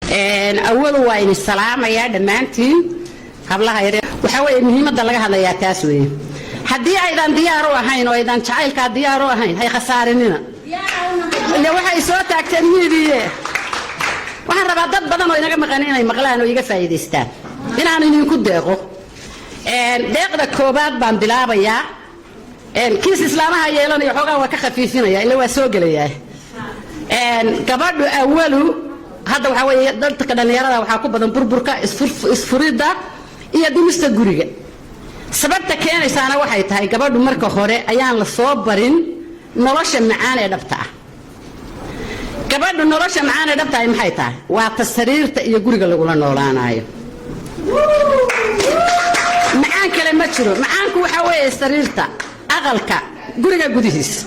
Awalu waa idin salaamayaa dhammaantiin, hablaha yar. Waxaa weeye, muhiimadda laga hadlayaa taas weeye. Haddii aydan diyaar u ahayn oo aydan jacaylkaa diyaar u ahayn, hay khasaarinina. Ile waxay soo taagteen miidiye. Waxaan rabaa dad badan oo inaga maqan inay maqlaan oo iga faa'iidaystaan, inaan idinku deeqo. Deeqda koobaad baan bilaabayaa. Kiis islaamaha yeelanaya xoogaa waa ka khafiifinaya, ila waa soo gelayaa. Gabadhu awalu hadda waxaa weeye, dadka dhallinyarada waxaa ku badan burburka, isfuridda iyo dumista guriga. Sababta keenaysaana waxay tahay, gabadhu marka hore ayaan la soo barin nolosha macaan ee dhabta ah. Gabadhu nolosha macaan ee dhabta ahi maxay tahay? Waa ta sariirta iyo guriga lagula noolaanayo. Macaan kale ma jiro. Macaanku waxaa weeye sariirta, aqalka, guriga gudihiisa.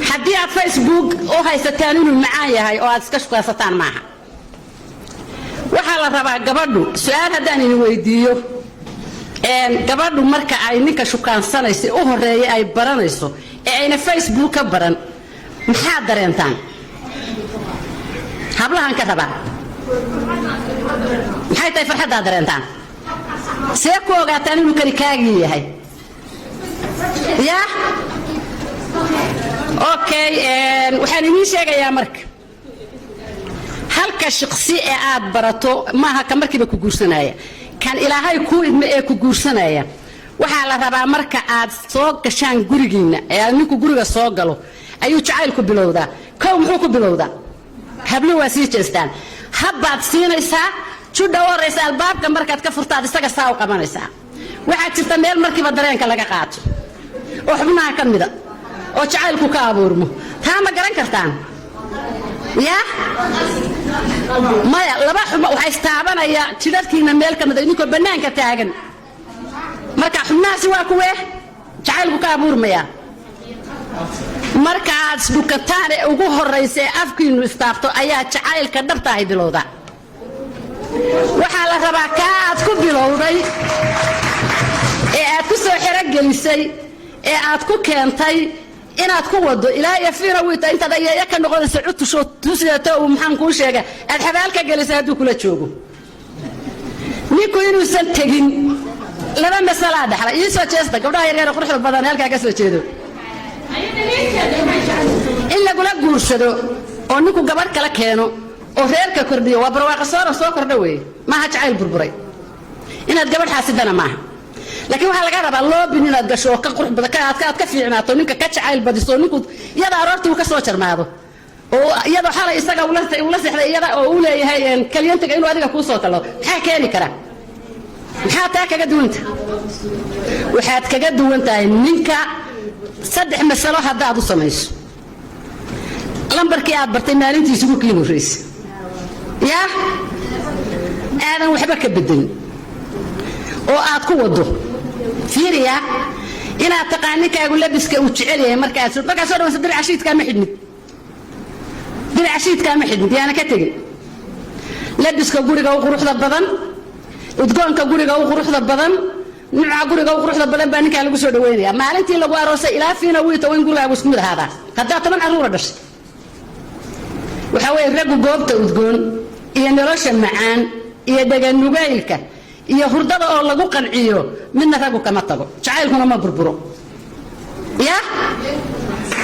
Haddii aad Facebook u haysataan inuu macaan yahay oo aad iska shukaysataan, maaha. Waxaa la rabaa gabadhu, su-aal haddaan idin weydiiyo, gabadhu marka ay ninka shukaansanayso u horeeya, ay baranayso ee ayna Facebook ka baran, maxaad dareentaan? Hablahan ka rabaa, maxay tahay farxaddaad dareentaan? See ku ogaataan inuu kani kaagii yahay? Ya, okay, waxaan idiin sheegayaa, marka halka shaqsi ee aad barato maaha ka markiiba ku guursanaya. Kan Ilaahay kuu idme ee ku guursanaya, waxaa la rabaa marka aad soo gashaan gurigiinna ee aad ninku guriga soo galo ayuu jacaylku bilowdaa. Kow, muxuu ku bilowdaa? Habluhu waa sii jeestaan. Habbaad siinaysaa judha u horraysa. Albaabka markaad ka furtaad isaga saa u qabanaysaa. Waxaa jirta meel markiiba dareenka laga qaato oo xubnaha ka mida oo jacaylku ka abuurmo. Taa ma garan kartaan? Ya, maya, laba xubno waxaa istaabanaya jidhadhkiina meel ka mida, idinkoo bannaanka taagan. Marka xubnahaasi waa kuwee jacaylku ka abuurmaya? Marka aad isdhukataan ee ugu horraysa ee afkiinnu istaabto ayaa jacaylka dhabtaahay bilowda. Waxaa la rabaa kaa aad ku bilowday ee aad ku soo xerogelisay ee aad ku keentay inaad ku wado ilaa iyo fiina wita, intaad ayeeyo ka noqonayso, cutusho tusidato uu, maxaan kuu sheega, aad xabaal ka gelisay hadduu kula joogo. Ninku inuusan tegin laba masalaa dhexla. Ii soo jeesta, gabdhaha yaryar ee quruxda badan halkaa ka soo jeedo. In lagula guursado oo ninku gabadh kala keeno oo reerka kordhiyo waa barwaaqo soora soo kordha weeye, maaha jacayl burburay. Inaad gabadh xaasidana maaha, laakiin waxaa laga rabaa loobin inaad gasho oo ka qurux badan, aad ka fiicnaato ninka, ka jacayl badiso ninku, iyada aroortii uu ka soo jarmaado oo iyadoo xalay isaga ula seexday iyada oo uu leeyahay kalyantiga inuu adiga kuu soo talo. Maxaa keeni kara? Maxaa taa kaga duwanta? Waxaad kaga duwan tahay ninka saddex masalo haddaad u samayso. Lambarkii aad bartay maalintiisugu kiin horraysa, yaa aadan waxba ka bedelin oo aad ku wado. Fiiriya, inaad taqaan ninkaagu labiska uu jecel yahay. Markaad soo dhawayso, diraca shiidkaa ma xidhnid, diraca shiidkaa ma xidhnid, yaana ka tegin. Labiska guriga u quruxda badan, udgoonka guriga u quruxda badan, nuuca guriga u quruxda badan baa ninkaa lagu soo dhaweynaya. Maalintii lagu aroosay ilaa fiina wiita waa in gurigaagu isku mid ahaadaa. Haddaa 10 carruura dhashay, waxaa weeye raggu goobta udgoon iyo nolosha macaan iyo dhaganugaylka iyo hurdada oo lagu qanciyo midna raggu kama tago. Jacaylkuna ma burburo. Ya,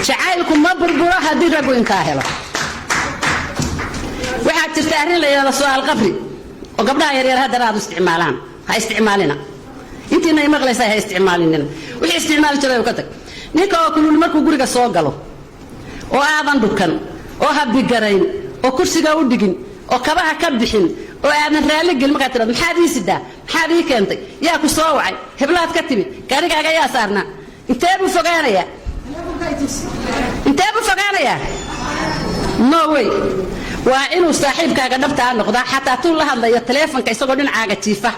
jacaylku ma burburo haddii raggu intaa helo. Waxaa jirta arrin la yidhahdo su-aal qabri oo gabdhaha yaryar haddana aad u isticmaalaan. Ha isticmaalina. Intiina ay maqlaysaa, ha isticmaalinina. Wixii isticmaali jiray ka tag. Ninka oo kulul markuu guriga soo galo oo aadan dhukan oo habigarayn oo kursiga u dhigin oo kabaha ka bixin oo aadan raalli gelin, markaad tirado, "Maxaad ii sidaa? Maxaad ii keentay? Yaa ku soo wacay? Heblaad ka timid? Gaarigaaga yaa saarnaa?" Intee buu fogaanayaa? Intee buu fogaanayaa? No way. Waa inuu saaxiibkaaga dhabtaa noqdaa, xataa tuu la hadlayo taleefonka isagoo dhinacaaga jiifa.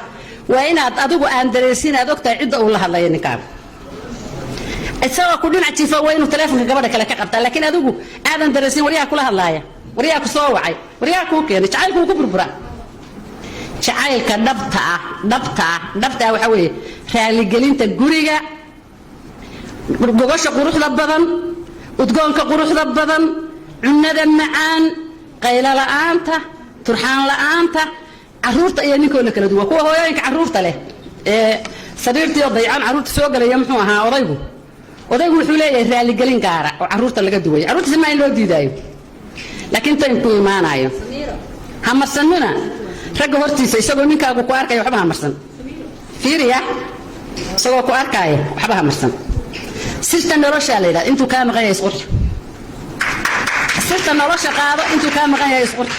Waa inaad adigu aan dareensin, aad ogtahay cidda uu la hadlayo ninkaaga. Isagoo ku dhinac jiifa waa inuu taleefonka gabadha kale ka qabtaa, laakiin adigu aadan dareensin waryaha kula hadlaaya, waryaha ku soo wacay, waryaha kuu keenay. Jacaylku wuu ku burburaa. Jacaylka dhabta ah, dhabta ah, dhabta ah waxaa weeye raaligelinta guriga, gogosha quruxda badan, udgoonka quruxda badan, cunada macaan, qaylo la'aanta. Turxaan la-aanta caruurta iyo ninkoo la kala duwa, kuwa hooyooyinka caruurta leh ee sariirtii oo dayacan caruurta soo gelaya, muxuu ahaa odaygu? Odaygu wuxuu leeyahay raaligelin gaara oo caruurta laga duway. Carruurtiisa maa in loo diidaayo, laakiin time-ku imaanayo ha marsanina ragga hortiisa. Isagoo ninkaagu ku arkaya waxba ha marsan. Fiiriya, isagoo ku arkaaya waxba ha marsan. Sirta noloshaa la yidhahda: intuu kaa maqan yahay isqurxi. Sirta nolosha qaado: intuu kaa maqan yahay isqurxi.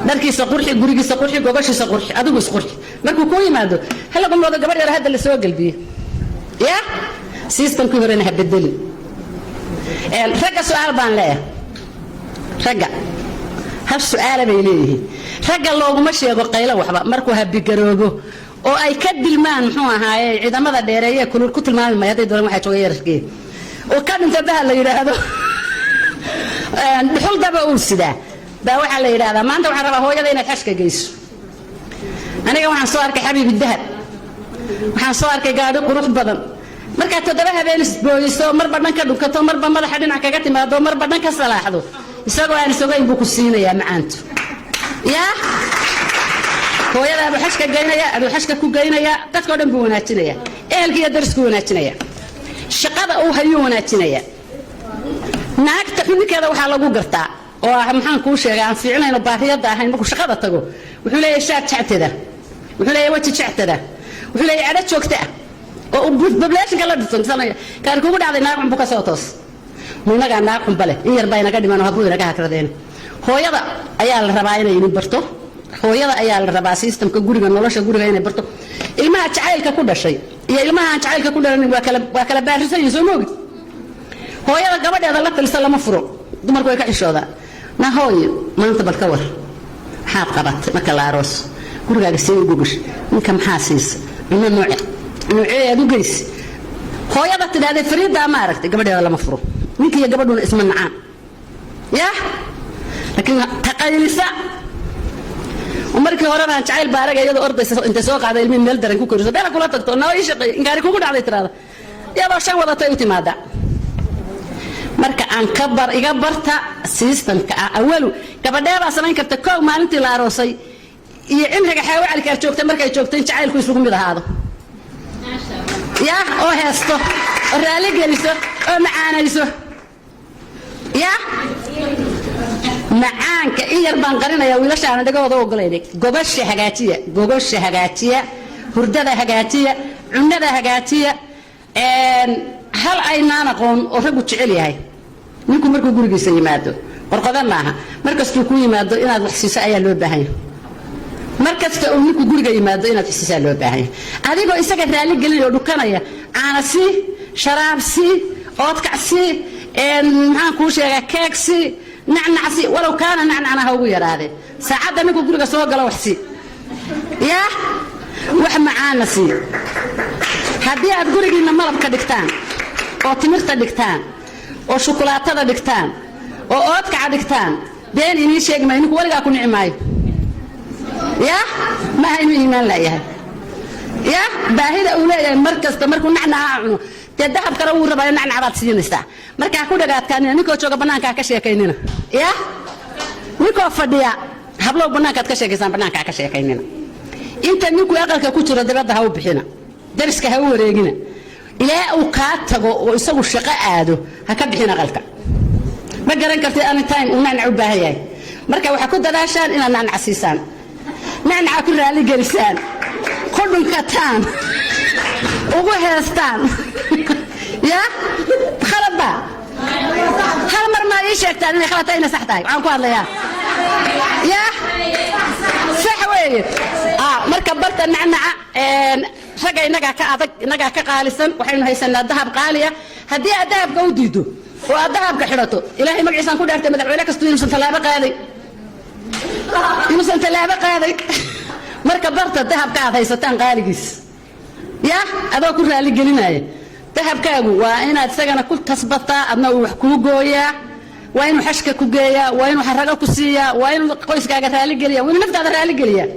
Dharkiisa qurxi, gurigiisa qurxi, gogoshiisa qurxi, adigu isqurxi. Markuu kuu yimaado hala qumoodo gabadh yar hadda la soo gelbiye. Ya system-kii horena ha bedelin. Ragga su-aal baan leeyahay. Ragga hal su-aala bay leeyihiin. Ragga looguma sheego qaylo waxba. Markuu habigaroobo oo ay ka dilmaan, muxuu ahaaye, ciidamada dheereeye kulul ku tilmaami maya hadday doonaan, waxaa jooga yararkee oo ka dhinta baha la yidhaahdo dhuxul daba uu sidaa baa waxaa la yidhahdaa, "Maanta waxaan rabaa hooyada inaad xashka geyso. Aniga waxaan soo arkay xabiibi dahab, waxaan soo arkay gaadhi qurux badan." Markaad 7 habeen isbooyiso, marba dhan ka dhunkato, marba madaxa dhinac kaga timaado, marba dhan ka salaaxdo, isagoo aan isogayn buu ku siinayaa macaanto. Yaa hooyadaabuu xashka geynaya, aduu xashka ku geynaya, dadkao dhan buu wanaajinaya, ehelka iyo dariskuu wanaajinaya, shaqada uu hayuu wanaajinaya. Naagta xubinkeeda waxaa lagu gartaa oo ah, maxaan kuu sheegay, aan fiicnayno baariyada ahayn, markuu shaqada tago wuxuu leeyahay shaar jectada, wuxuu leeyahay weji jectada, wuxuu leeyahay cadho joogta ah oo population-ka la dhisansanaya. Kaari kugu dhacday, naag xun buu ka soo toos. Inagaa naag xunba leh, in yar baa inaga dhiman oo hadduu inaga hakradeen. Hooyada ayaa la rabaa inay idin barto. Hooyada ayaa la rabaa system-ka guriga, nolosha guriga inay barto. Ilmaha jacaylka ku dhashay iyo ilmaha aan jacaylka ku dhalanin waa kala baarisan yihiin, soo moogid? Hooyada gabadheeda la talisa lama furo. Dumarku way ka xishoodaan. Na hooyo, maanta bal ka war, maxaad qabatay marka la aroos? Gurigaaga see u gogash? Ninka maxaa siisa? Cunno nooce noocee aad u geysi? Hooyada tidhahdee fariidaa ma aragtay, gabadheeda lama furo. Ninka iyo gabadhuna isma nacaan. Yah, laakiin taqaylisa markii horena aan jacayl baaraga, iyadoo ordaysa intay soo qaada ilmihi meel daran ku koriso, dheela kula tagto, noo ii shaqeey, inkaari kugu dhacday tiraada, iyadoo shan wadatay u timaada. Marka aan ka bar iga barta system-ka ah. Awalu gabadhee baa samayn karta kow maalintii la aroosay iyo cimriga xaawo calikaar joogta markay joogto in jacaylku isugu mid ahaado? Yah, oo heesto oo raali geliso oo macaanayso. Yah, macaanka in yar baan qarinaya, wiilashaana dhagahooda ogolaynay. Gogosha hagaajiya, gogosha hagaajiya, hurdada hagaajiya, cunada hagaajiya. Hal aynaan aqoon oo raggu jecel yahay: ninku markuu gurigiisa yimaado, qorqodo maaha, mar kastuu ku yimaado inaad wax siiso ayaa loo baahan yahay. Mar kasta uu ninku guriga yimaado inaad wax siisaa loo baahan yahay, adigoo isaga raali gelinaya oo dhukanaya. Caana sii, sharaab sii, oodkac sii, maxaan kuu sheegaa, keeg sii, nacnac sii, walow kaana nacnacna ha ugu yaraadee. Saacadda ninku guriga soo galo wax sii, yaa wax macaana sii. Haddii aad gurigiinna malabka dhigtaan oo timirta dhigtaan oo shukulaatada dhigtaan oo oodkaca dhigtaan, been inii sheegi maayo, ninku weligaa ku nici maayo. Ya maaha inuu iimaan laayahay. Ya baahida uu leeyahay mar kasta markuu nacnaca cuno, dee dahabkana wuu rabaayo, nacnac baad siinaysaa. Marka ha ku dhagaadkaanina ninkoo jooga bannaanka ha ka sheekaynina. Ya ninkoo fadhiya, hablow, bannaankaad ka sheekaysaan, bannaanka ha ka sheekaynina. Inta ninku aqalka ku jiro dabadda ha u bixina, dariska ha u wareegina. Ilaa uu kaa tago oo isagu shaqo aado ha ka bixin aqalka. Ma garan kartid anytime uu nacnac u baahan yahay. Marka waxaa ku dadaashaan inaad nacnac siisaan, nacnaca ku raaligelisaan, ku dhunkataan, ugu heestaan. Ya khalad ba hal mar maa ii sheegtaan inay khalad tahay, inay sax tahay? Waxaan ku hadlayaa ya sax weeye. Marka barta nacnaca. Ragga innagaa ka adag, innagaa ka qaalisan. Waxaynu haysanaa dahab qaaliya. Haddii aad dahabka u diido oo aad dahabka xidhato, Ilaahay magaciisaan ku dhaartay, madaxweyne kastu inuusan tallaabo qaaday, inuusan tallaabo qaaday. Marka barta dahabka aad haysataan qaaligiis. Ya adoo ku raaligelinaya dahabkaagu waa inaad isagana ku kasbataa, adna uu wax kuu gooyaa, waa inuu xashka ku geeyaa, waa inuu xarago ku siiyaa, waa inuu qoyskaaga raaligeliya, waa inuu naftaada raaligeliyaa.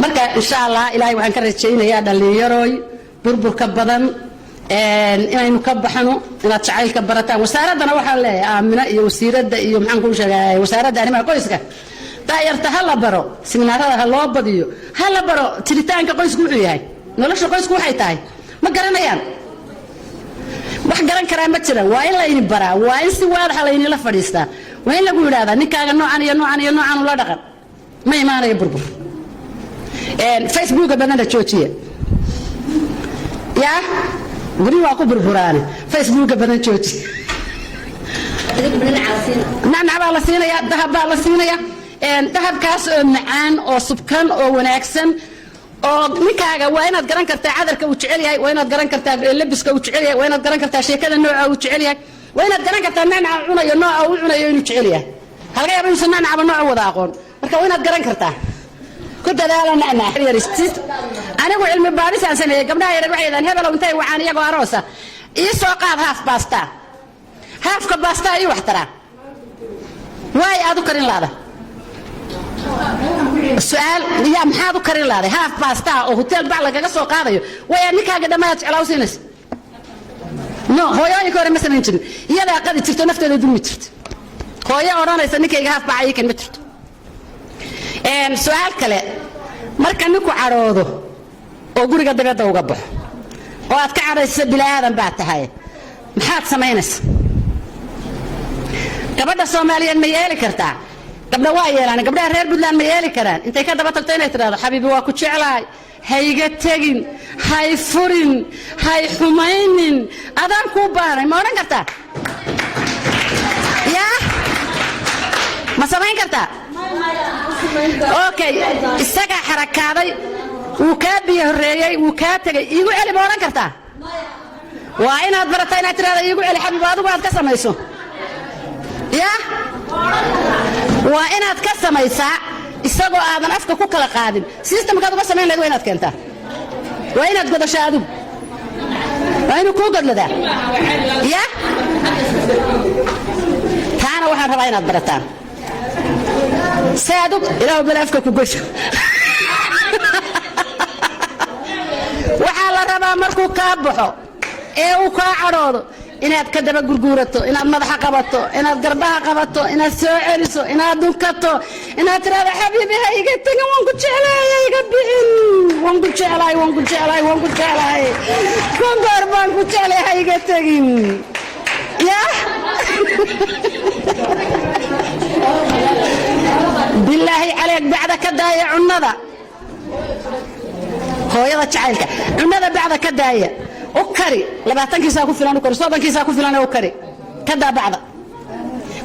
Marka insha Allah Ilaahay waxaan ka rajaynayaa, dhallinyarooy, burburka badan Inaynu ka baxno, inaad jacaylka barataan. Wasaaraddana waxaan leeyahay, Aamina iyo wasiiradda iyo maxaan kuu sheegay, wasaaradda arrimaha qoyska, daayarta ha la baro, siminaarada ha loo badiyo, ha la baro jiritaanka qoysku wuxuu yahay, nolosha qoysku waxay tahay. Ma garanayaan, wax garan karaa ma jiraan. Waa in layni baraa, waa in si waadaxa laynila fadhiistaa, waa in lagu yidhahdaa ninkaaga noocan iyo noocan iyo noocan ula dhaqan, ma imaanayo burbur. Facebooka badana joojiya. Yaa guri waa ku burburaane, Facebooka badan jooji. Nacnac baa la siinaya, dahab baa la siinaya, dahabkaas oo macaan oo subkan oo wanaagsan oo ninkaaga. Waa inaad garan kartaa cadarka uu jecel yahay, waa inaad garan kartaa labiska uu jecel yahay, waa inaad garan kartaa sheekada nooca uu jecel yahay, waa inaad garan kartaa nacnaca cunayo nooca uu cunayo inuu jecel yahay. Halga yaaba inuusan nacnacaba nooca wada aqoon. Marka waa inaad garan kartaa. Ku dadaala nacnac. Anigu cilmi baadhisaan sameeyey. Gabdhaha yaryar waxay yidhahdaan, hebelow, intay wacaan iyagoo aroosa, ii soo qaad haaf baastaa, haafka baastaa ii wax taraa. Waay aad u karin laada su-aal yaa, maxaad u karin laaday haaf baastaa oo hotel bac lagaga soo qaadayo? Way ninkaaga dhammaad jeclaa u siinaysa. No, hooyooyinka hore ma samayn jirin, iyadaa qadi jirto, nafteeda dulmi jirto. Hooyo odhanaysa ninkayga haaf baca ii kan ma jirto. Su-aal kale, marka ninku cadhoodo oo guriga dabadda uga baxo oo aad ka cadhayso, bini aadan baa tahay, maxaad samaynaysa? Gabadha Soomaaliyeed ma yeeli kartaa? Gabdha waa yeelaan. Gabdhaha reer Puntland ma yeeli karaan intay ka daba tagto inay tidhahdo, xabiibi, waa ku jeclahay, hayga tegin, hay furin, hay xumaynin, adaan kuu baanay? Ma odhan kartaa? Yaa ma samayn kartaa? Okay, isagaa xarakaaday, wuu kaa biyo horreeyey, wuu kaa tegey, iigu celi ma odhan kartaa? Waa inaad barataa inaad tirahda, iigu celi xabiib, adigu aad ka samayso. Ya, waa inaad ka samaysaa isagoo aadan afka ku kala qaadin. Systemkaad uga samayn lahayd waa inaad keentaa, waa inaad godashaa adigu, waa inuu kuu godladaa. Ya, taana waxaan rabaa inaad barataan si adug ilaah bal afka ku goysho. Waxaa la rabaa markuu kaa baxo ee uu kaa cadhoodo inaad ka daba gurguurato, inaad madaxa qabato, inaad garbaha qabato, inaad soo celiso, inaad dhunkato, inaad tirahdo, xabiibi, ha iga tegin, waan ku jeclahay, ha iga bixin, waan ku jeclahay, waan ku jeclahay, waan ku jeclahay, kun goor baan ku jeclahay, ha iga tegin. Ya, bilaahi caleeg, bacda ka daaya cunnada. Hooyada jacaylka, cunnada bacda ka daaya. U kari, 20-kiisaa ku filan u kari, 30-kiisaa ku filan u kari, ka daa bacda.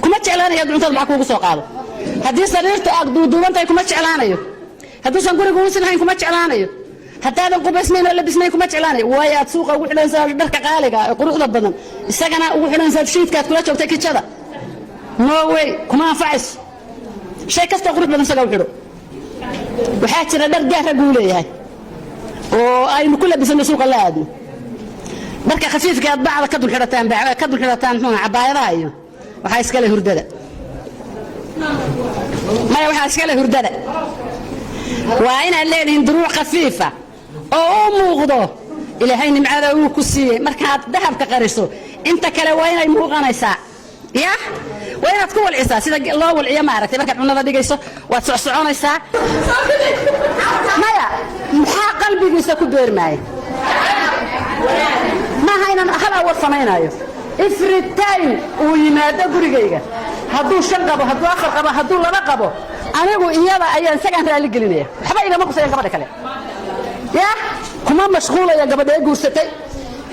Kuma jeclaanayo hadduu cuntada bac kuugu soo qaado. Haddii sariirta aad duuduuban tahay, kuma jeclaanayo. Hadduusan guriga uusin hayn, kuma jeclaanayo. Haddaadan qubaysnayn oo labisnayn, kuma jeclaanayo. Waayo, aad suuqa ugu xidhanaysaa dharka qaaliga ee quruxda badan, isagana ugu xidhanaysaa shiidka aad kula joogtay kijada. No way, kuma anfacayso. Shay kastoo qurux badan isaga u xidho. Waxaa jira dhar gaar ragguu leeyahay oo aynu ku labisano, suuqa la aadno. Dharka khafiifka aad bacda ka dulxidhataan, ka dulxidhataan, muxuu cabaayadaha iyo waxaa iskale hurdada. Maya, waxaa iskale hurdada. Waa inaad leedihiin duruuc khafiifa oo u muuqdo Ilaahay nimcada uu ku siiyey. Markaad dahabka qariso, inta kale waa inay muuqanaysaa. Ya, waa inaad ku walcisaa sida loo walciyo. Maaragtay, markaad cunada dhigayso waad socsoconaysaa. Maya, maxaa qalbigiisa ku beermaaya? Maaha inaan hal awar samaynayo. Every time uu yimaado gurigayga, hadduu shan qabo, hadduu afar qabo, hadduu laba qabo, anigu iyada ayaan isagaan raalli gelinaya. Waxba igama qusayan gabadha kale. Ya, kuma mashquulaya gabadhee guursatay,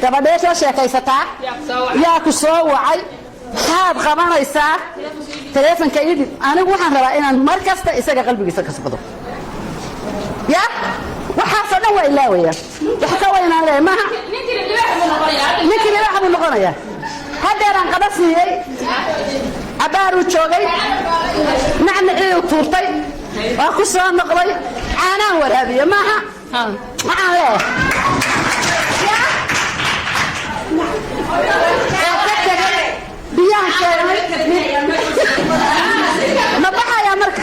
gabadhee soo sheekaysataa, yaa ku soo wacay, maxaad qabanaysaa, taleefonka idib. Anigu waxaan rabaa inaan mar kasta isaga qalbigiisa kasbado. Ya, waxaasoo dhan waa ilaawaya. Wax ka waynaan leeyahay maaha. Ninkii libaax buu noqonayaa. Haddeeraan qada siiyey, cabbaaruu joogay, nacnacii uu tuurtay, waa ku soo noqday, caanaan waraabiye. Maaha, maxaan leeyahay? Ya, ee ka tegay, biyaan keenay, ma baxayaa? Marka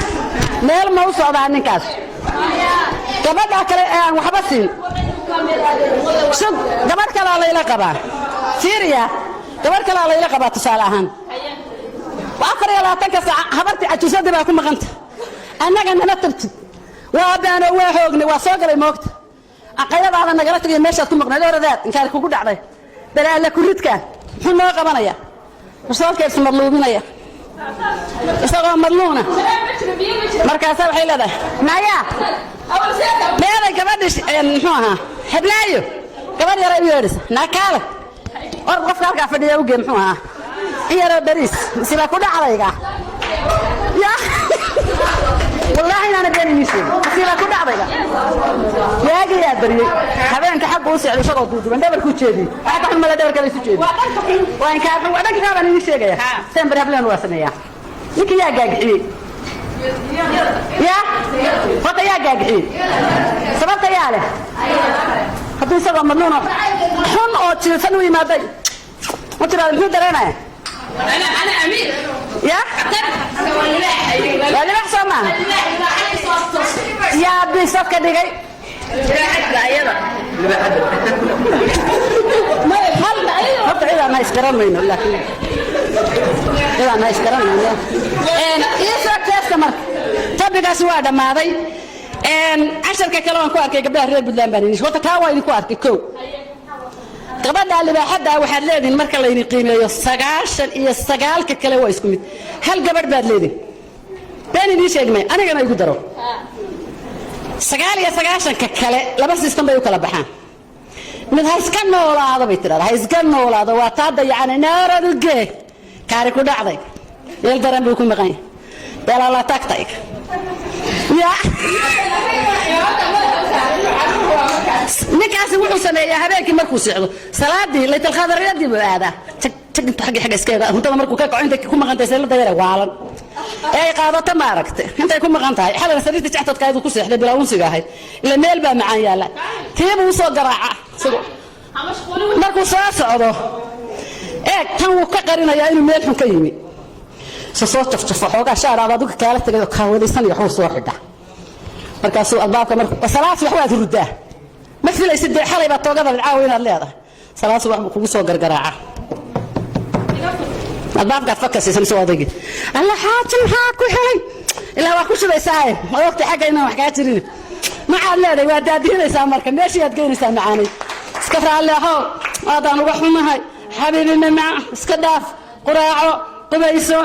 meel ma u socdaa ninkaas gabadha kale ee aan waxba siin? Sug, gabadh kalaa layla qabaa. Fiiriya, gabadh kalaa layla qabaa. Tusaale ahaan, 24-ka saac habartii cajuusadii baa ku maqanta. Annaga nama tabtid, waa baano, waa hoognay, waa soo galay moogta. Aqayadaada nagala tagay, meeshaad ku maqnayd oradaad inkaari kugu dhacday. Balaalla kuridka muxuu noo qabanaya? Musoolkeedsu madluuminaya isagoo madluuna. Markaasaa waxay leedahay, "Naya, meeday gabadhi?" Muxuu ahaa, heblaayo, gabadh yaray u yeedhisa, "Naakaale, orad, qofka halkaa fadhiya uge." Muxuu ahaa, in yaroo bariis masiibaa ku dhacdayga. Ya wallaahi inaana been idiin sheegin, masiibaa ku dhacdayga. Waagayaa bariyey, habeenka xagga u socday isagoo duuduban, dhabarkuu jeediyey. Waxa ka xun male, dhabarka la isu jeediy waa inkaa. Waa dhanka baan idiin sheegaya. Sember hableen waa sameeyaa. Ninkii yaa gaagixiyey? Ya horta yaa gaagixiyey? Sababta yaa leh? Hadduu isagoo madluuno xun oo jiilsan u yimaaday ma tiraada, muxuu dareemaya? Ya waa libax, soo maaha? Yaa bisad ka dhigay? Horta cidaan ha isgaran mayno, laakiin cidaan ha isgaran mayno. Iisoo jeesta. Marka topic-gaasi waa dhammaaday. Casharka kale waan ku arkay gabdhaha reer Puntland baan idin, horta kaa waa idinku arkay. Kow, gabadha libaaxadda waxaad leedihin, marka laydin qiimeeyo, 99-ka kale waa isku mid, hal gabadh baad leedihin. Been idiin sheegmay, anigana igu daro. 99-ka kale laba system bay u kala baxaan. Mid "Ha iska noolaado" bay tidhahda, "Ha iska noolaado." Waa taa dayacane, naaraduge kaari ku dhacday, meel daran buu ku maqan yahay, beelala tagtay. Ya ninkaasi wuxuu sameeyaa, habeenkii markuu seexdo, salaadii laytalkhadaryadii buu aadaa. Jag jag intuu xagga xagga iska eego, hurdada markuu ka kaco, intay ku maqan tahay seelada yare waalan ee ay qaadato, ma aragte intay ku maqan tahay? Xalana sariirta jectadkaayadu ku seexday, bilaa unsiga ahayd, ila meel baa macaan yaalla, tiibuu usoo garaaca. Isago markuu soo socdo, eeg, tan wuu ka qarinayaa inuu meel xun ka yimi. Se soo jafjafo xoogaa shaaraada adiga kaala tegay oo kaawadaysanaya, waxbuu soo xidha. Markaasuu albaabka markuu salaad subax waad hurdaa, ma filaysid dee xalay baa toogada caawa inaad leedahay. Salaad subax buu kugu soo gargaraaca albaabkaad faka siisan isagoo odaygii. "Alla xaaji, maxaa ku helay?" Ilaa waa ku shubaysaaye, waad ogtay xagga inaan wax kaa jirin. Maxaad leedahay? Waa daadihinaysaa. Marka meeshii aad geynaysaa macaanay, "Iska raalli ahow, aadaan uga xumahay, xabiibi, mamac iska dhaaf, quraaco, qubayso."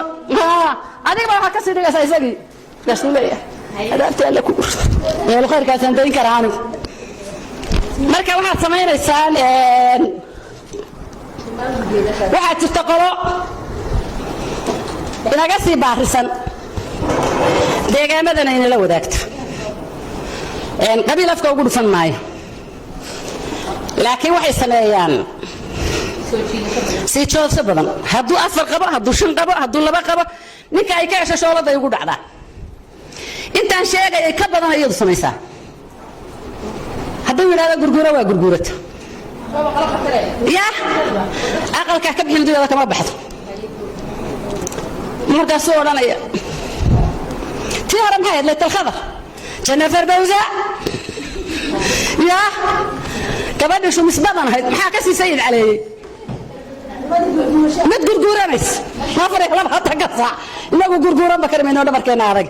Adiga baa waxaad ka sii dhigaysaa isagii. Markaasuu leeyahay, "Adaabtii alle ku eelu khayrkaasaan dayn karaa anigu." Marka waxaad samaynaysaan, waxaa jirta qolo inaga sii baarisan, deegaamadana inala wadaagta. Qabiil afka ugu dhufan maayo, laakiin waxay sameeyaan sii joodso badan. Hadduu afar qabo, hadduu shan qabo, hadduu laba qabo, ninka ay ka hesho shooladay ugu dhacdaa. Intaan sheegayay ka badan iyadu samaysaa. Hadduu yidhahdo "Gurguura", waa gurguurata. Ya aqalkaa ka bixin duyada kama baxdo. Markaasuu odhanaya, tii hore maxay ahayd? Laytalkhadar Jennifer Bawsa. Ya gabadhii shumis badan ahayd, maxaa ka sii sayid caleeyey? Mid gurguuranays 24-ka saac. Inagu gurguuranba kari mayno, dhabarkeenna adag.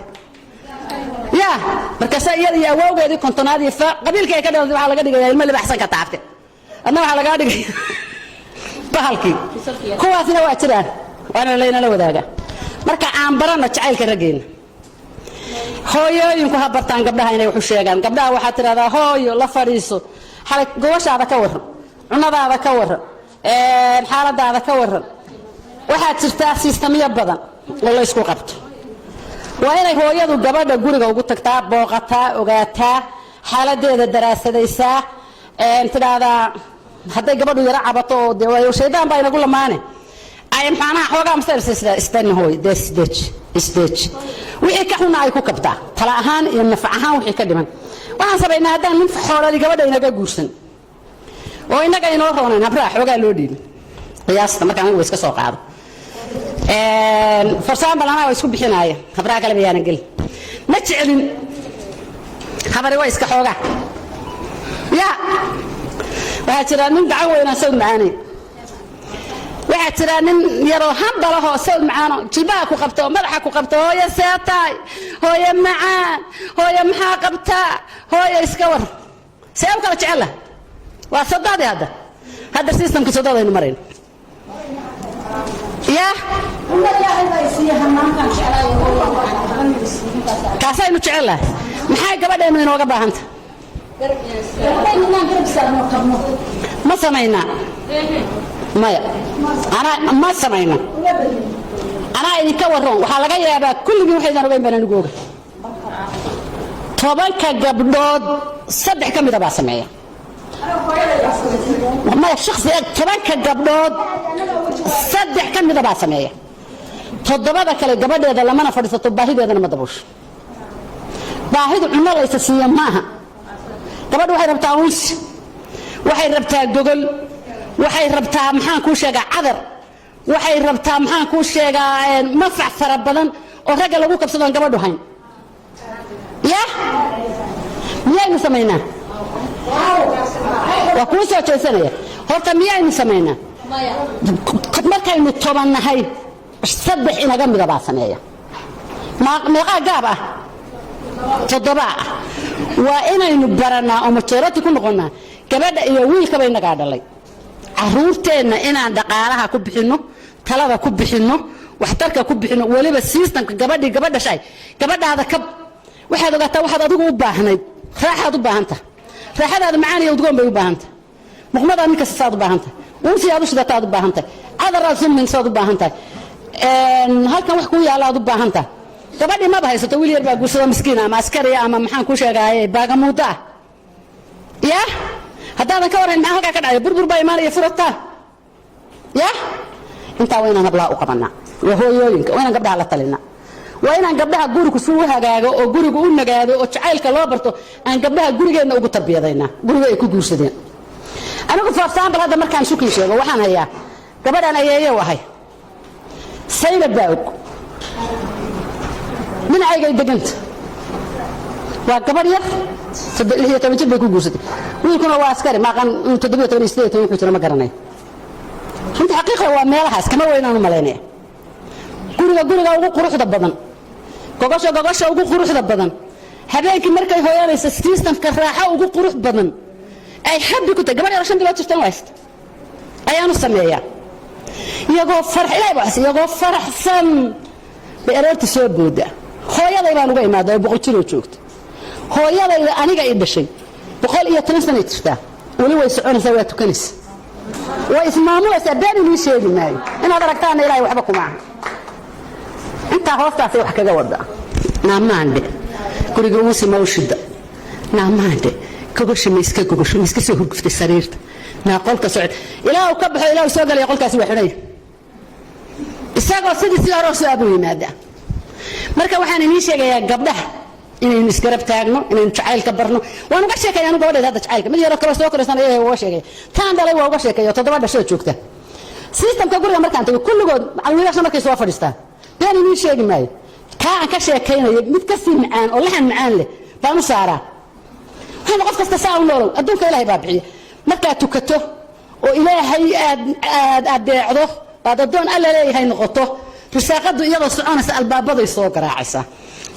Ya markaasaa iyada iyo awowgeedii 50aad iyo qabiilkii ay ka dhalatay waxaa laga dhigaya ilmo libaxsan ka taabte, adna waxaa lagaa dhigaya bahalkii. Kuwaasina waa jiraan, waana laynala wadaaga. Marka aan baranno jacaylka raggeenna. Hooyooyinku ha bartaan gabdhaha inay wax u sheegaan. Gabdhaha waxaad tidhahdaa, "Hooyo, la fadhiiso, xalay gobashaada ka warran, cunadaada ka warran, xaaladaada ka warran." Waxaa jirtaa system-yo badan oo la ysku qabto. Waa inay hooyadu gabadha guriga ugu tagtaa, booqataa, ogaataa xaaladeeda, daraasadaysaa, tidhaahdaa hadday gabadhu yaro cabato oo dee shaydaan baa inagu lamaane, ay maxaanaha xoogaa masayrsida isdan, "Hooy, des dej isdej." Wixii ka xunna ay ku kabtaa, tala ahaan iyo nafac ahaan wixii ka dhiman. Waxaan samaynaa, haddaan nin xoolali gabadha inaga guursan oo innaga inoo roonayn, habraha xoogaa loo dhiibin. Qiyaasta marka anigu iska soo qaado, for example, anaa waa isku bixinaaya, habraha kale bayaanan gelin, ma jecelin. Habari waa iska xoogaa. Ya Waxaa jira nin gacan weynaan sawd macaanayn, waxaa jira nin yaroo hambalahoo sawd macaano, jilbaha ku qabto, madaxa ku qabto: "Hooyo, see tahay? Hooyo macaan, hooyo, maxaa qabtaa? Hooyo, iska war." See u kala jecella? Waa sodohdii. Hadda systemkii sodohdaynu marayn ya kaasaynu jecellahay. Maxay gabadheennu inooga baahanta? Ma samaynaa? Maya, anaa ma samayno. Anaa idinka warroon. Waxaa laga yaabaa kulligiin waxaydan ogeyn baan anigu oga. 10-ka gabdhood saddex ka mida baa sameeya. Maya, shaksi 10-ka gabdhood saddex ka mida baa sameeya. Toddobada kale gabadheeda lamana fadhiisato, baahideedana ma daboosho. Baahidu cunno laysa siiya maaha. Gabadhu waxay rabtaa uunsi, waxay rabtaa gogol, waxay rabtaa, maxaan kuu sheegaa, cadar, waxay rabtaa, maxaan kuu sheegaa, mafac fara badan oo ragga lagu kabsadoon gabadhu hayn. Ya miyaynu samaynaa? Waa kuu soo jeesanaya. Horta miyaynu samaynaa? Markaynu 10 nahay, saddex inaga mida baa sameeya. Meeqaa gaab ah? Toddobaa ah. Waa inaynu barannaa oo majority ku noqonnaa. Gabadha iyo wiilkaba inagaa dhalay. Caruurteenna inaan dhaqaalaha ku bixinno, talada ku bixinno, waxtarka ku bixinno, weliba systemka gabadhii gabadha shay gabadhaada ka waxaad ogaataa waxaad adigu u baahnayd. Raaxaad u baahanta, raaxadaada macaan iyo udgoon bay u baahanta. Muqmadaa nin kasta saad u baahantahay, uunsi aad u shidataad u baahan tahay, cadaraad suminsaad u baahan tahay, halkan wax kuu yaalla aad u baahan tahay. Gabadhii maba haysato. Wiil yar baa guursado, miskiin ama askari ama, maxaan kuu sheegaaye, baagamuuddo ah. Ya haddaadan ka warhayn, maxaa halkaa ka dhacaya? Burbur baa imaanaya, furataa. Ya intaa waa inaan hablaha u qabanaa. Waa hooyooyinka, waa inaan gabdhaha la talinaa, waa inaan gabdhaha gurigu su u hagaago oo gurigu u nagaado oo jacaylka loo barto aan gabdhaha gurigeenna ugu tarbiyadaynaa, guriga ay ku guursadeen. Anigu, for example, hadda markaan shukin sheego, waxaan hayaa gabadhaan ayeeyow ahay. Saynab baa og, dhinacaygay deganta. Waa gabadh yar, 16 jir bay ku guursatay. Wiilkuna waa askari, maaqan 17 iyo 18 wuxuu jiro ma garanayo. Runta xaqiiqa waa meelahaas, kama weynaan u malaynaya. Guriga, guriga ugu quruxda badan, gogosha, gogosha ugu quruxda badan, habeenkii markay hooyanaysa systemka raaxo ugu qurux badan ay happy ku tahay. Gabadh yaro 5 bilood jirtan haysta ayaanu sameeyaa. Iyagoo farax, ilahay baa iyagoo faraxsan bay aroorta soo booda. Hooyaday baan uga imaada oo 100 jiroo joogta. Hooyadayda aniga i dhashay 110 sanay jirtaa, weli way soconaysaa, waa tukanaysa, way ismaamulaysaa. Been inii sheegi maayo, inaad aragtaana ilahay waxba kuma aha. Intaa hoostaasay wax kaga wadaa. Naamaandhe, guriga uusi mawshida. Naamaandhe, gogosha ma iska gogosho, ma iska soo hurguftay sariirta? Naa qolka socod ilaa uu ka baxo, ilaa uu soo galaya, qolkaasi waa xidhanya. Isagoo sidii si hore soo abuu yimaadaa. Marka waxaan inii sheegayaa gabdhaha inaynu isgarab taagno, inaynu jacaylka barno. Waan uga sheekaya anu gabadheed hadda jacaylka. Mid yaroo kaloo soo koraysan ayaga uga sheekaya, taan dhalay waa uga sheekeeyo, toddoba dhashoo joogta. Systemka guriga markaan tago, kulligood macalimiyaasha markay soo fadhiistaan, been inii sheegi maayo, kaa aan ka sheekaynayo mid ka sii macaan oo laxan macaan leh baan u saaraa. Waxaan qof kasta saa u noolow. Adduunka ilaahay baa bixiya. Markaad tukato oo ilaahay aad aad adeecdo, baad addoon Alla leeyahay noqoto, risaaqadu iyadoo soconaysa albaabaday soo garaacaysaa.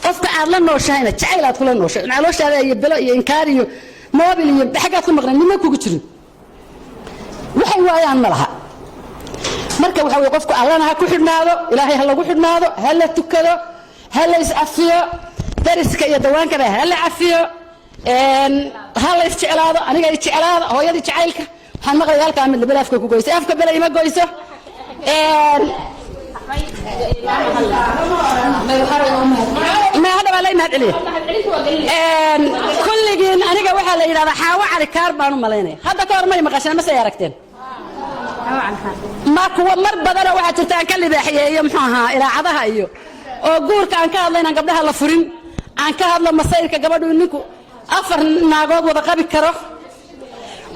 Qofka aad la nooshahayna jacayl aad kula nooshahay, calooshaada iyo belo iyo inkaar iyo moobil iyo xaggaad ku maqnay midna kugu jirin, waxay waayaan ma laha. Marka waxa weye, qofku Allana ha ku xidhnaado, Ilaahay ha lagu xidhnaado, ha la tukado, ha la iscafiyo, dariska iyo dawaankaba ha la cafiyo, ha la isjeclaado. Aniga i jeclaada, hooyadii jacaylka. Waxaan maqlaya halkaa mid bel afka ku goysay. Afka bele ima goyso. Ma hadha baa la mahad celiya kulligiin. Aniga waxaa la yidhahdaa Xaawo Cali Kaar baan u malaynaya. Hadda ka hor may maqasheen mase ay aragteen? Ma kuwa mar badanoo waxaa jirta aan ka libaaxiyeeyo, muxuu ahaa, ilaacadaha iyo oo guurka aan ka hadlo, inaan gabdhaha la furin, aan ka hadlo masayrka gabadhu, ninku afar naagood wada qabi karo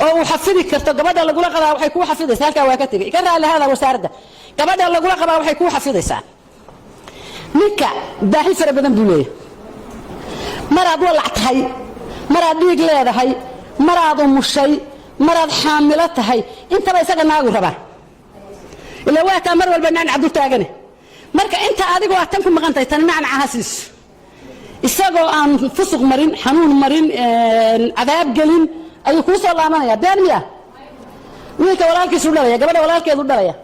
oo uu xafidi karto. Gabadha lagula qabaa waxay kuu xafidaysaa. Halkaa waa ka tegey, ka raalli hada wasaaradda. Gabadha lagula qabaa waxay kuu xafidaysaa. Ninka baahi fara badan buu leeyahay. Maraad walac tahay, maraad dhiig leedahay, maraad umushay. Maraad xaamilo tahay, intaba isaga naagu rabaa. Ilaa waa taa mar walba nacnac dul taagane. Marka inta adigu aad tan ku maqantahay, tani nacnaca ha siiso, isagoo aan fusuq marin, xanuun marin, cadaab gelin ayuu kuu soo laabanaya. Been miya? Wiilka walaalkiisu dhalaya, gabadha walaalkeedu dhalaya.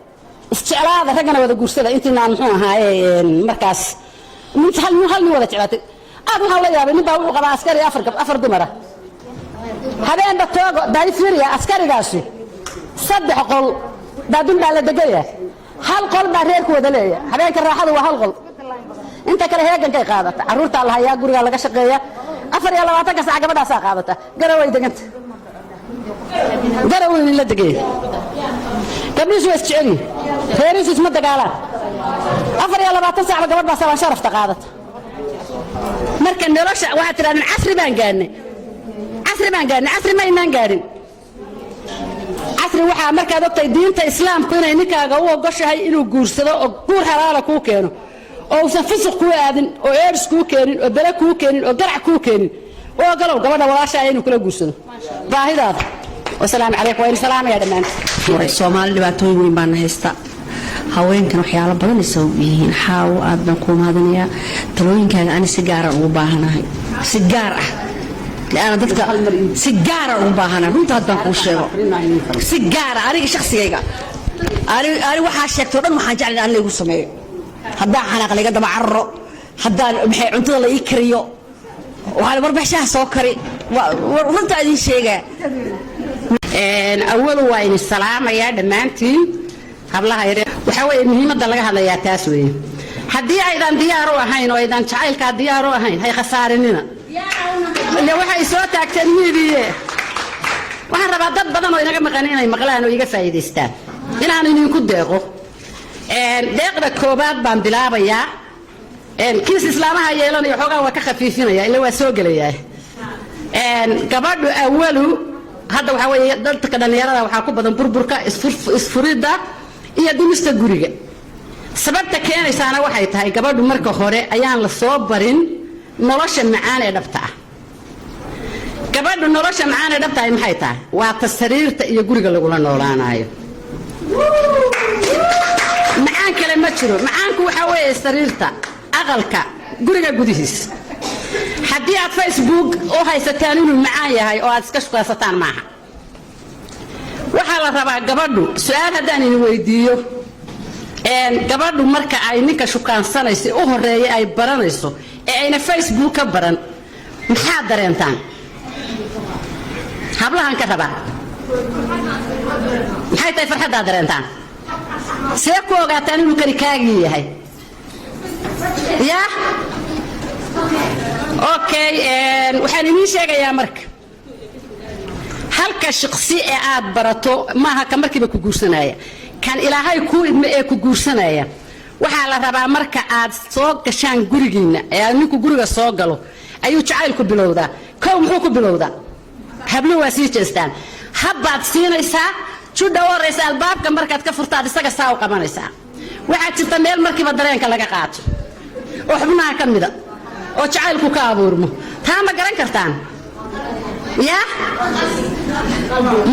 Isjeclaada, raggana wada guursada. Intiinaan muxuu ahaaye markaas hal nin wada jeclaatay. Aad waxaan la yaabay, nin baa wuxuu qabaa askari afar afar dumara. Habeenba toogo dayfiria. Askarigaasu saddex qol daadun baa la degaya, hal qol baa reerku wada leeya. Habeenka raaxadu waa hal qol, inta kale heegankay qaadata. Carruurtaa la hayaa, gurigaa laga shaqeeya, 24-ka saac gabadhaasaa qaadata. Garaway deganta, garaway la degaya. Gabdhihiisu waa isjecelyihin, reerihiisu isma dagaalaan. 24 saacba gabadh baa sabaan sharafta qaadata. Marka nolosha waxaad tidhahdeen casri baan gaadhnay, casri baan gaadhnay. Casri ma aynaan gaadhin. Casri waxaa markaad ogtahay diinta Islaamku inay ninkaaga u ogoshahay inuu guursado oo guur xalaala kuu keeno, oo uusan fusuq kuu aadin, oo eedhis kuu keenin, oo bele kuu keenin, oo garac kuu keenin, u ogolow gabadha walaashaa inuu kula guursado baahidaada. Wasalaamu calaykum, waa idin salaamaya dhammaantiin. Soomaali dhibaatooyin weyn baana haysta, haweenkan waxyaalo badan ay sabab u yihiin. Xaawo, aad baan kuu mahadinayaa talooyinkaaga. Ani si gaaraan ugu baahanahay, si gaar ah, li'aana dadka si gaara ugu baahanahay. Runta haddaan kuu sheego, si gaara aniga shakhsigayga, ani waxaa sheegtoo dhan waxaan jeclay in laygu sameeyo. Haddaan xanaaq layga daba cararo, haddaan maxay cuntada la ii kariyo, waxaa warbaxshaha soo kari. Runtaa idiin sheegaa. Awalu waa idin salaamayaa dhammaantiin, hablaha yar. Waxaa weeye muhiimadda laga hadlayaa taas weeye. Haddii aydan diyaar u ahayn oo aydan jacaylkaa diyaar u ahayn, hay khasaarinina. Ile waxay soo taagteen miidiye. Waxaan rabaa dad badan oo inaga maqan inay maqlaan oo iga faa'iidaystaan, inaan idinku deeqo. Deeqda koobaad baan bilaabayaa. Kiis islaamaha yeelanaya xoogaa waa ka khafiifinaya, ila waa soo gelayaa. Gabadhu awalu hadda waxaa weeye dadka dhallinyarada waxaa ku badan burburka, isfuridda iyo dumista guriga. Sababta keenaysaana waxay tahay gabadhu marka hore ayaan la soo barin nolosha macaan ee dhabta ah. Gabadhu nolosha macaan ee dhabta ahi maxay tahay? Waa ta sariirta iyo guriga lagula noolaanayo. Macaan kale ma jiro. Macaanku waxaa weeye sariirta, aqalka, guriga gudihiisa. Haddii aad Facebook u haysataan inuu macaan yahay oo aad iska shukaysataan, maaha. Waxaa la rabaa gabadhu, su-aal haddaan idin weydiiyo, gabadhu marka ay ninka shukaansanayso u horeeya, ay baranayso ee ayna Facebook ka baran, maxaad dareentaan? Hablahan ka rabaa, maxay tahay farxaddaad dareentaan? See ku ogaataan inuu kani kaagii yahay? Ya, okay, waxaan idiin sheegayaa, marka halka shaqsi ee aad barato maaha ka markiiba ku guursanaya. Kan Ilaahay kuu idme ee ku guursanaya, waxaa la rabaa marka aad soo gashaan gurigiinna ee aad ninku guriga soo galo ayuu jacaylku bilowdaa. Kow, muxuu ku bilowdaa? Habluhu waa sii jeestaan. Habbaad siinaysaa, judha u horaysa albaabka markaad ka furtaad isaga saa u qabanaysaa. Waxaa jirta meel markiiba dareenka laga qaato oo xubnaha ka mida oo jacaylku ka abuurmo. Taa ma garan kartaan? Ya,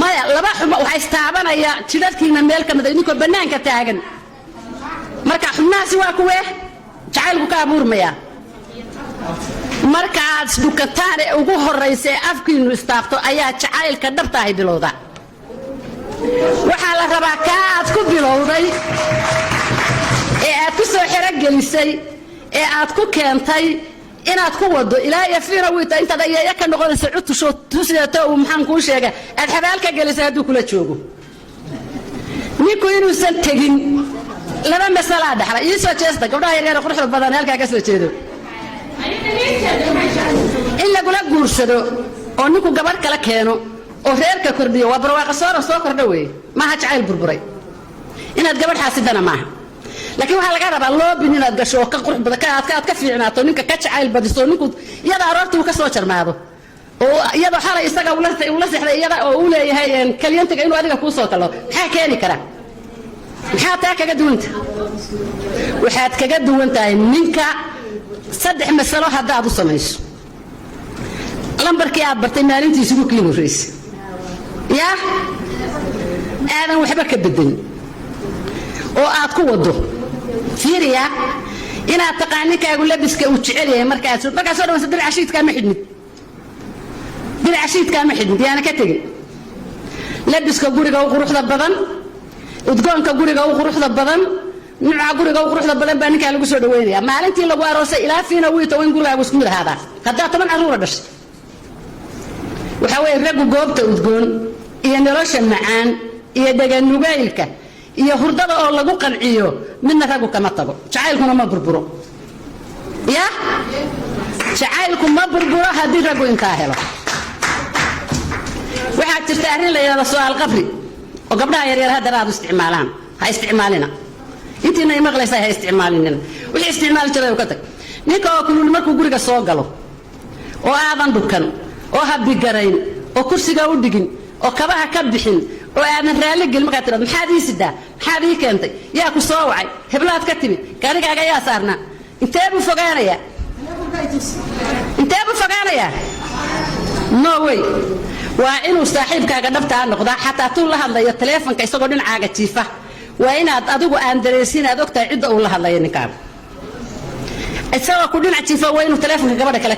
maya, laba xubno waxaa istaabanaya jidhadhkiina meel ka mida idinkoo bannaanka taagan. Marka xubnahaasi waa kuwee jacaylku ka abuurmaya? Marka aad isdhukataan ee ugu horaysa ee afkiinu istaabto ayaa jacaylka dhabtaahay bilowda. Waxaa la rabaa kaa aad ku bilowday ee aad ku soo xerogelisay ee aad ku keentay inaad ku wado ilaa iyo fiina wiita intaad ayeeya ka noqonaysa, cutusho tusidato uu maxaan kuu sheega aad xabaal ka gelisay. Hadduu kula joogo ninku inuusan tegin, laba masalaa dhexla. Ii soo jeesta, gabdhaha yaryar quruxda badan halkaa ka soo jeedo. In lagula guursado oo ninku gabadh kala keeno oo reerka kordhiyo waa barwaaqa soora soo kordha weeye, maaha jacayl burburay. Inaad gabadh xaasidana maaha, laakiin waxaa laga rabaa loobin inaad gasho oo ka qurux badan, aad ka fiicnaato ninka, ka jacayl badiso ninku, iyada aroorta uu ka soo jarmaado oo iyadoo xalay isaga ula seexday iyada oo uu leeyahay kalyantiga inuu adiga kuu soo talo. Maxaa keeni kara? Maxaa taa kaga duwanta? Waxaad kaga duwan tahay ninka saddex masalo haddaad u samayso. Lambarkii aad bartay maalintiisugu kiin horraysay. Yaa aadan waxba ka bedelin oo aad ku wado. Fiiriya, inaad taqaan ninkaagu labiska uu jecel yahay. Markaad soo dhawayso, dirac shiidkaa ma xidhnid, dirac shiidkaa ma xidhnid, yaana ka tegin. Labiska guriga u quruxda badan, udgoonka guriga u quruxda badan, nuuca guriga u quruxda badan baa ninkaa lagu soo dhaweynaya. Maalintii lagu aroosay ilaa fiina wiito in gurigaagu isku mid ahaadaa. Haddaa 10 carruura dhashay, waxaa weeye raggu goobta udgoon iyo nolosha macaan iyo dheganugaylka iyo hurdada oo lagu qanciyo midna raggu kama tago. Jacaylkuna ma burburo. Ya, jacaylku ma burburo haddii raggu intaa helo. Waxaa jirta arrin la yidhahdo su-aal qabri oo gabdhaha yaryar haddana aad u isticmaalaan. Ha isticmaalina. Intiina imaqlaysa, ha isticmaalinina. Wixii isticmaali jiray ka tag. Ninka oo kulul markuu guriga soo galo oo aadan dhukan oo habigarayn oo kursiga u dhigin oo kabaha ka bixin oo aadan raalli gelin, markaad tirado, "Maxaad ii sidaa? Maxaad ii keentay? Yaa ku soo wacay? Heblaad ka timid? Gaarigaaga yaa saarnaa?" Intee buu fogaanayaa? Intee buu fogaanayaa? No way. Waa inuu saaxiibkaaga dhabtaa noqdaa, xataa tuu la hadlayo taleefonka isagoo dhinacaaga jiifa. Waa inaad adigu aan dareensin, aad ogtahay cidda uu la hadlayo ninkaaga. Isagoo ku dhinac jiifa waa inuu taleefonka gabadha kale